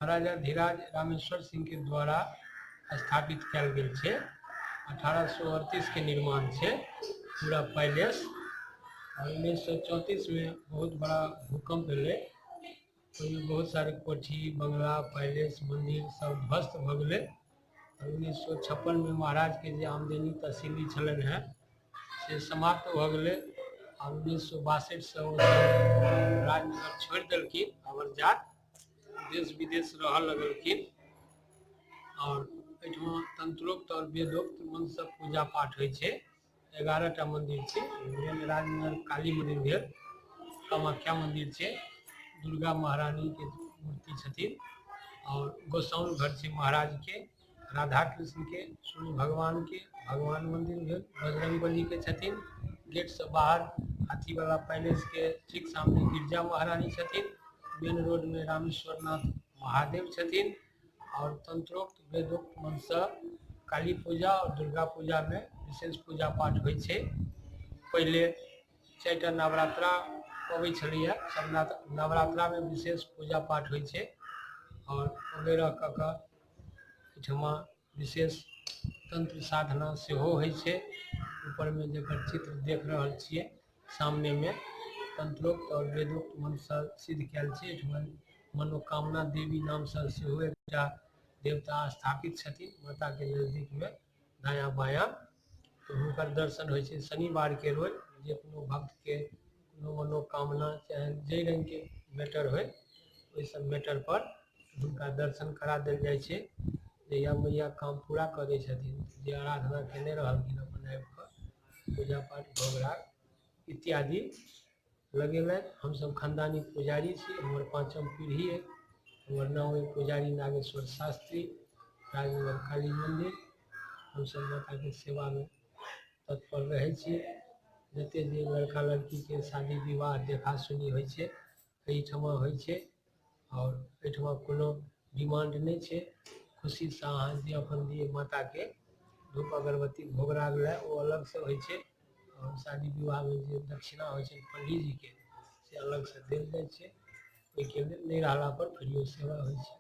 महाराजा धीराज रामेश्वर सिंह के द्वारा स्थापित कयल गेल छै। 1838 के निर्माण छै पूरा पैलेस। और 1934 में बहुत बड़ा भूकंप भेलै, ओहिमे बहुत सारे कोठी, बंगला, पैलेस, मंदिर सब ध्वस्त भऽ गेलै। और 1956 में महाराज के जे आमदनी तहसीली छलनि हेँ से समाप्त भऽ गेलै। आ 1962 से ओ सब राजनगर छोड़ि देलखिन, अबर जात देश विदेश रहऽ लगलखिन। आओर एहिठमा तंत्रोक्त आओर वेदोक्त मंत्रसँ पूजा पाठ होइ छै। 11 टा मन्दिर छै। मेन राजनगर काली मन्दिर भेल, कामाख्या मन्दिर छै, दुर्गा महारानीके मूर्ति छथिन, आओर गोसाउन घर छै महाराजके, राधा कृष्णके, सूर्य भगवानके भगवान मन्दिर भेल, बजरंग बलीके छथिन। गेटसँ बाहर हाथीवला पैलेसके ठीक सामने गिरजा महारानी छथिन। मेन रोडमे रामेश्वर नाथ महादेव छथिन। आओर तंत्रोक्त वेदोक्त मनसँ काली पूजा आओर दुर्गा पूजामे विशेष पूजा पाठ होइ छै। पहिले चारिटा नवरात्रा अबै छलैए, सब नवरात्रामे विशेष पूजा पाठ होइ छै। आओर वगैरह कऽ कऽ एहिठमा विशेष तन्त्र साधना सेहो होइ छै। ऊपरमे जकर चित्र देख रहल छियै सामनेमे, तंत्रोक्त आओर वेदोक्त मंत्रसँ सिद्ध कयल छै। एहिठमा मनोकामना देवी नामसँ सेहो एकटा देवता स्थापित छथिन माताके नजदीकमे दायाँ बायाँ। तऽ हुनकर दर्शन होइ छै शनिवारके रोज। जे कोनो भक्तके कोनो मनोकामना चाहे जाहि रङ्गके मैटर होइ, ओहि सब मैटरपर हुनका दर्शन करा देल जाइ छै। जहिया मैया काम पूरा कऽ दै छथिन, जे आराधना केने रहलखिन, अपन आबि कऽ पूजा पाठ, भोग राग इत्यादि लगेलथि। हमसभ खानदानी पुजारी छी, हमर पाँचम पीढ़ी अइ। हमर नाम अइ पुजारी नागेश्वर शास्त्री, राजनगर काली मन्दिर। हमसभ माताके सेवामे तत्पर रहै छी। जतेक जे लड़का लड़कीके शादी विवाह देखा सुनी होइ छै, एहिठमा होइ छै। आओर एहिठमा कोनो डिमांड नहि छै। खुशीसँ अहाँ जे अपन दियै माताके धूप, अगरबत्ती, भोग राग लए, ओ अलगसँ होइ छै। आओर शादी विवाहमे जे दक्षिणा होइ छै पंडीजीके, से अलगसँ देल जाइ छै। ओहिके लेल नहि रहला पर फ्रीयो सेवा होइ छै।